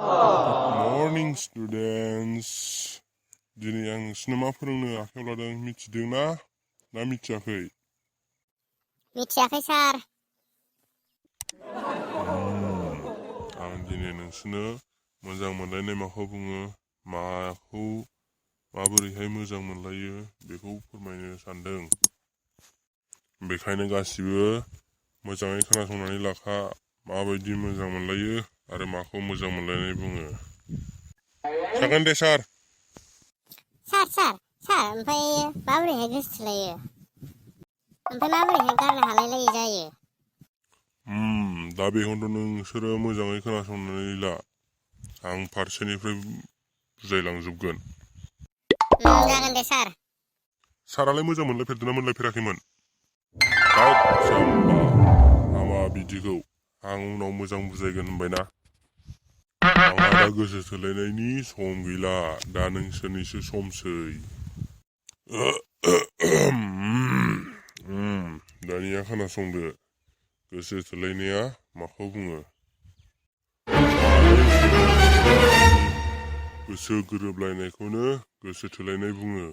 Good morning, students. दिनै आं नोंसोरनो मा फोरोंनो आखायाव लादों मिथिदोंना ना मिथियाखै? मिथियाखै सार। आं दिनै नोंसोरनो मोजां मोनलायनाय माखौ बुङो, माखौ माबोरैहाय मोजां मोनलायो बेखौ फोरमायनो सानदों। बेखायनो गासिबो मोजाङै खोनासंनानै लाखा, माबायदि मोजां मोनलायो आरो माखौ मोजां मोनलायनाय बुङो। जागोन दे सार। सार ओमफ्राय माबोरैहाय गोसोथोलायो? ओमफ्राय माबोरैहाय गारनो हालायलायि जायो? दा बेखौथ' नोंसोरो मोजाङै खोनासंनानै ला, आं फारसेनिफ्राय बुजायलांजोबगोन। जागोन दे सार। सारालाय मोजां मोनलायफेरदोंना मोनलायफेराखैमोन? हाब जाम्बा, हामा बिदिखौ आं उनाव मोजां बुजायगोन होनबायना। आंहा दा गोसो थोलायनायनि सम गैला, दा नोंसोरनिसो समसै। दानिया खोनासंदो, गोसो थोलायनाया माखौ बुङो? गोसो गोरोबलायनायखौनो गोसो थोलायनाय बुङो।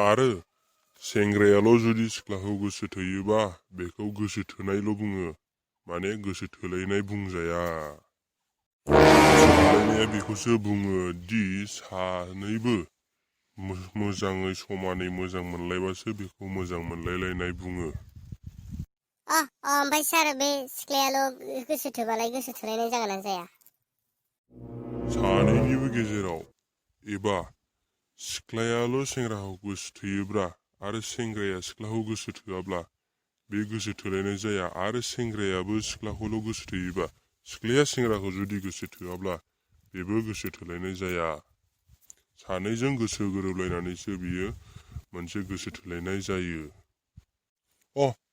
आरो सेंग्रायाल' जुदि सिख्लाखौ गोसो थोयोबा बेखौ गोसो थोनायल' बुङो, माने गोसो थोलायनाय बुंजाया। गोसो थोलायनाया बेखौसो बुङो दि सानैबो मोजाङै समानै मोजां मोनलायबासो बेखौ मोजां मोनलायलायनाय बुङो। ओमफ्राय सार, बे सिख्लायाल' गोसो थोबालाय गोसो थोलायनाय जागोन ना जाया? सानैनिबो गेजेराव एबा सिख्लायाल' सेंग्राखौ गोसो थोयोब्ला आरो सेंग्राया सिख्लाखौ गोसो थोआब्ला बे गोसो थोलायनाय जाया। आरो सेंग्रायाबो सिख्लाखौल' गोसो थोयोबा, सिख्लाया सेंग्राखौ जुदि गोसो थोआब्ला बेबो गोसो थोलायनाय जाया। सानैजों गोसो गोरोबलायनानैसो बियो मोनसे गोसो थोलायनाय जायो।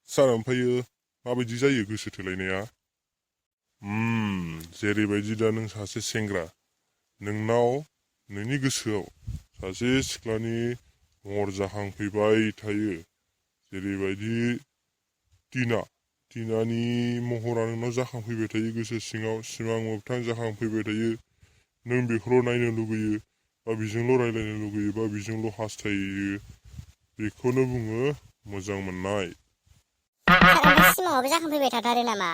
सार, ओमफ्रायो माबायदि जायो गोसो थोलायनाया? जेरैबायदि दा नों सासे सेंग्रा, नोंनाव नोंनि गोसोआव सासे सिख्लानि महर जाखांफैबाय थायो। जेरैबायदि टिनानि महरा नोंनाव जाखांफैबाय थायो गोसो सिङाव, सिमां मोगथां जाखांफैबाय थायो। नों बेखौल' नायनो लुगैयो, बा बेजोंल' रायज्लायनो लुगैयो, बा बेजोंल' हास्थायो, बेखौनो बुङो मोजां मोननाय। सिमाङावबो जाखांफैबाय थाथारो नामा?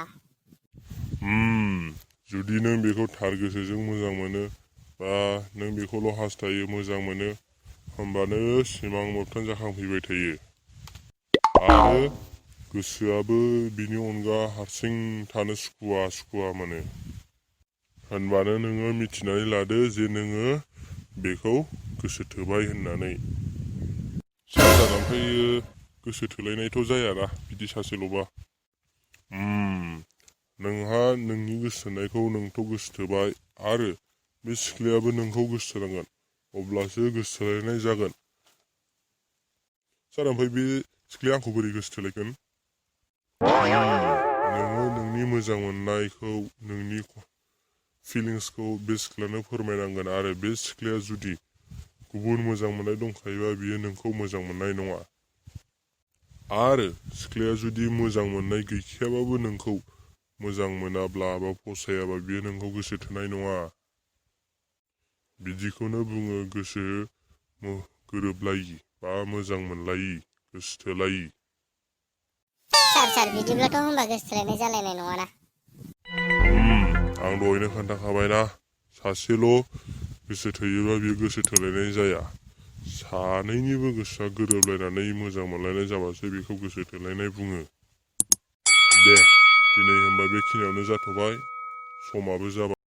जुदि नों बेखौ थार गोसोजों मोजां मोनो, बा नों बेखौल' हास्थायो, मोजां मोनो, होमबानो सिमां मोगथां जाखांफैबाय थायो। आरो गोसोआबो बिनि अनगा हारसिं थानो सुखुवा मोनो। होनबानो नोङो मिथिनानै लादो जे नोङो बेखौ गोसो थोबाय होननानै। ओमफ्रायो गोसो थोलायनायथ' जायाना बिदि सासेल'बा। नोंहा नोंनि गोसो थोनायखौ नोंथ' गोसो थोबाय, आरो बे सिख्लायाबो नोंखौ गोसो थोनांगोन, अब्लासो गोसो थोलायनाय जागोन। सार, ओमफ्राय बे सिख्लाया आंखौ बोरै गोसो थोलायगोन? नोङो नोंनि मोजां मोननायखौ, नोंनि फिलिंसखौ बे सिख्लानो फोरमायनांगोन। आरो बे सिख्लाया जुदि गुबुन मोजां मोननाय दंखायोबा बियो नोंखौ मोजां मोननाय नङा। आरो सिख्लाया जुदि मोजां मोननाय गैखायाबाबो नोंखौ मोजां मोनाब्ला बा फसायाबा बियो नोंखौ गोसो थोनाय नङा। बिदिखौनो बुङो गोसो गोरोबलायि बा मोजां मोनलायि, गोसो थोलायि। सार बिदिब्लाथ' होनबा गोसो थोलायनाय जालायनाय नङाना? आं दहायनो खोन्थाखाबायना, सासेल' गोसो थोयोबा बियो गोसो थोलायनाय जाया। सानैनिबो गोसोआ गोरोबलायनानै मोजां मोनलायनाय जाबासो बेखौ गोसो थोलायनाय बुङो। दे, दिनै होनबा बेखिनियावनो जाथ'बाय, समाबो जाबाय।